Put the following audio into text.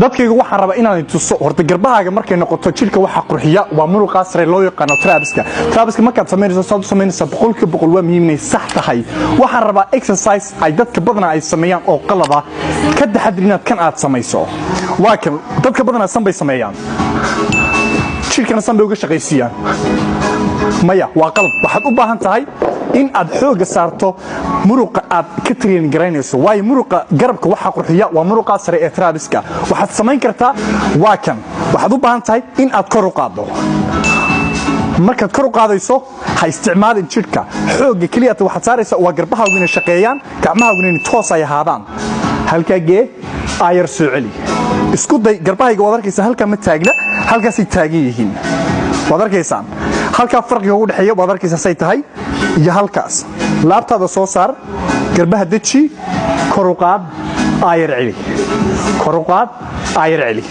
Dadkayga, waxaan rabaa inaan tuso horta garbahaaga. Markay noqoto jidhka, waxa qurxiya waa muruqaa sare loo yaqaano trapska. Trapska markaad samaynayso, saad u samaynaysaa 100%, waa muhiim inay sax tahay. Waxaan rabaa exercise ay dadka badanaa ay sameeyaan oo qalada. Ka taxadir inaad kan aad samayso. Waa kan dadka badanaa san bay sameeyaan, jidhkana san bay uga shaqaysiiyaan. Maya, waa qalad. Waxaad u baahan tahay in aad xoogga saarto muruqa aad ka training garaynayso, waayo muruqa garabka waxaa qurxiya waa muruqa sare ee trapska. Waxaad samayn kartaa waa kan. Waxaad u baahan tahay in aad kor u qaaddo. Markaad kor u qaadayso, ha isticmaalin jidhka xoogga keliyata. Waxaad saaraysaa waa garbahaagu inay shaqeeyaan, gacmahaagu inay toos ay ahaadaan. Halkaa gee, aayar soo celi. Isku day. Garbahayga waad arkaysaa, halkaa ma taagna, halkaasay taagan yihiin. Waad arkaysaan halkaa farqiga ugu dhexeeya. Waad arkaysaa say tahay iyo halkaas. Laabtaada soo saar, garbaha deji, kor u qaad, aayar celi, kor u qaad, aayar celi.